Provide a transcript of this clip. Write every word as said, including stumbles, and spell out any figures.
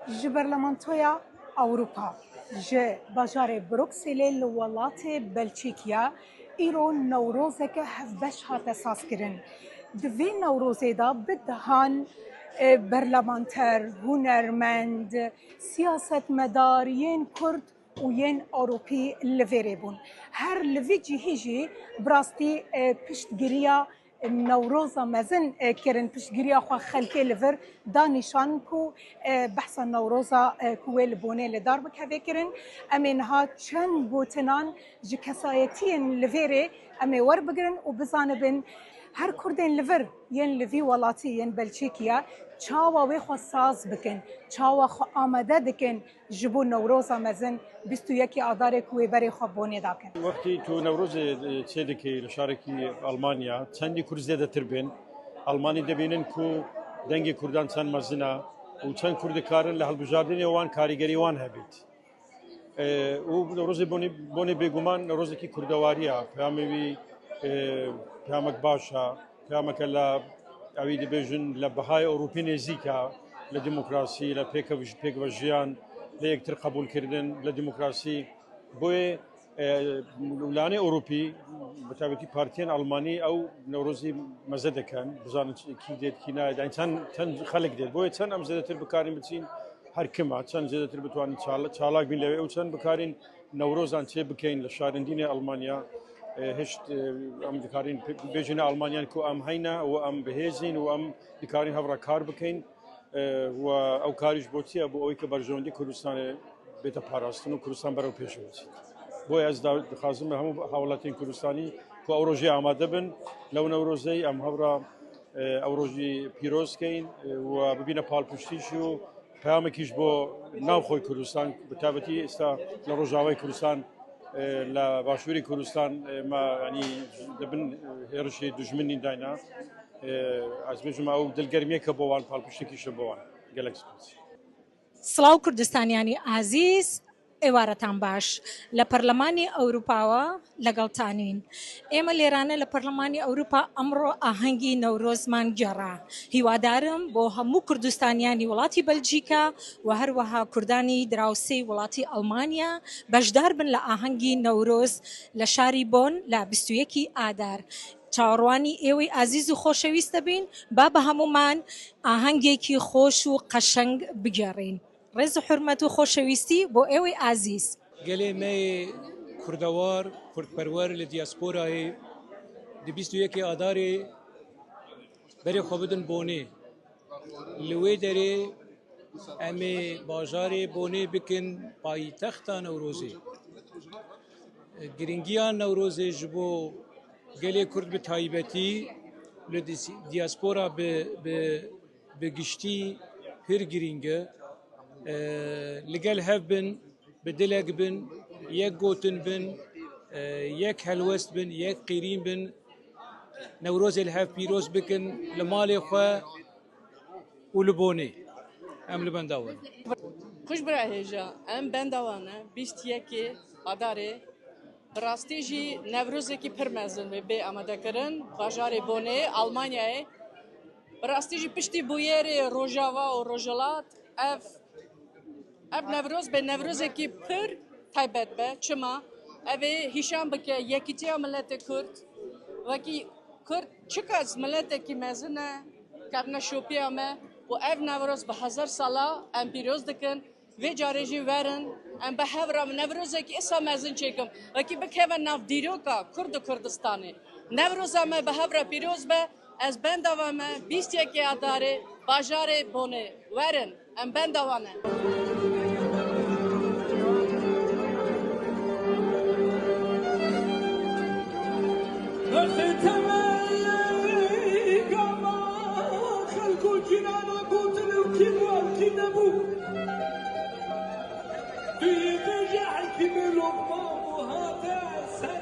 Ji Berlemantoya Ewropa, ji bajarê Brukselê li welatê Belçîkya, îro Newrozeke hevbeş hate sazkirin. Di vê Newrozê de bi dehan, e, berlemanter, hunermend, siyasetmedar yên Kurd û yên Ewropî li vêrê bûn. Her li vî cihî jî bi rastî, e, piştgiriya Newroza mezin, e, kirin, piştgiriya xwe xelkê li vir da nîşan ku, e, behsa Newroza, e, ku wê li Bonê li dar bikeve kirin. Em ê niha çend gotinan ji kesayetiyên li vêrê em ê werbigirin û bizanibin her Kurdên li vir yên li vî welatî yên Belçîkiya çawa wê xwe saz bikin, çawa xwe amade dikin ji bo Newroza mezin bîst û yekê Adarê ku wê berê xwe Bonê dakin. Wextî tu Newrozê, e, çê dikî li şarekî Almanya, çendî Kurd zêdetir bên. Almanî dibînin ku dengê Kurdan çend mezin e û çend Kurd dikarin li hilbijartinê wan karîgerî wan hebît. E, û Newrozê Bonê, Bonê bêguman Newrozekî Kurdewarî ye. Peyamê wî, e, peyamek baş e. Peyameke la ewî dibêjin, li bihayê Ewropî nêzîk e, li demokrasî, li pêkev-, pêkvejiyan, li yektir qebûlkirdin, li demokrasî. Boyê, e, Ûlanê Ewropî, bi taybetî partiyên Almanî ew Newrozî meze dikin, bizanin kî dêt, kî nayê. Yani çend, çend xelk dêt. Boyê çend em zêdetir bikarîn biçîn her kim e, çend zêdetir bitwanin çal-, çalak bîn lewê ew çend bikarîn Newrozan çê bikeyn li şarindînê Almanya, e, hişt, e, em dikarin pe-, bêjin Almanyan ku em heyne û em bihêzîn û em dikarin hevra kar bikeyn, e, û ew karî ji bo çi ye? Bo ewê ke berjewendî Kurdistanê bête parastin û Kurdistan berew pêşê biçît. Boye ez da-, dixwazim hemû hawlatên Kurdistanî ku ew rojê amade bin, lew Newrozey em hevra, e, ew rojî pîroz keyn, e, û bibîne palpiştî jî û Peyamekî ji bo navxwe Kurdistan, bi taybetî êsta li Rojavayê Kurdistan, e, li Başûrê Kurdistan, e, me, yanî, di bin, e, hêrişê dijminî dayna. E, ez bêjim ew dilgermiyeke bo wan, palpiştekî ji bo wan. Gelek spas. Silav Kurdistaniyanî Azîz. Êwaretan baş. Li Perlemanê Ewropawa legeltanîn. Ême lêrane li Perlemanê Ewropa emro ahengî Newrozman gera. Hîwadarim bo hemû Kurdistaniyanî welatî Belcîka û her wiha Kurdanî dirawsê welatî Almanya beşdar bin li ahengî Newroz li şarî Bon li bîst û yekî Adar. Çawarwanî êwî azîz û xoşewîst dibîn, ba bi hemûman ahengekî xoş û qeşeng bigerîn. Rêz û hurmet û xoşewîstî bo êwî azîz. Gelê me yê kurdewar, kurdperwer li diasporayê di bîst û yekê Adarê berê xwe bidin Bonê. Li wê derê em ê bajarê Bonê bikin paytexta Newrozê. Girîngiya Newrozê ji bo gelê Kurd bi taybetî, li dis-, diaspora bi, bi, bi giştî pir girîng e. E, li gel hev bin, bi dilek bin, yek gotin bin, e, yek helwest bin, yek qîrîn bin, Newrozê li hev pîroz bikin, li malê xwe û li Bonê. Em li benda we ne. Xweş bira hêja, em benda we ne. Bîst yekê Adarê, bi rastî jî Newrozekî pir mezin wê bê amadekirin, bajarê Bonê, Almanyayê. Bi rastî jî piştî bûyerê Rojava û Rojhilat, ev Ev Newroz be Newrozekî pir taybet be. Çima? Ev ê hîşan bike yekîtiya miletê Kurd. Wekî Kurd çiqas miletekî mezin e, kevne şopiya me û ev Newroz bi hezar sala em pîroz dikin. Vê carê jî werin, em bi hev re Newrozekî isa mezin çêkim. Wekî bikeve nav dîroka Kurd û Kurdistanê. Newroza me bi hev re pîroz be. Ez benda we me, bîst yekê Adarê, bajarê Bonê. Werin, em benda we ne. Wextê temel gava xelk û cîrana gotin ew kî bû, ew kî nebû. Tu yê bêje hekîmê Lokman bû hate ser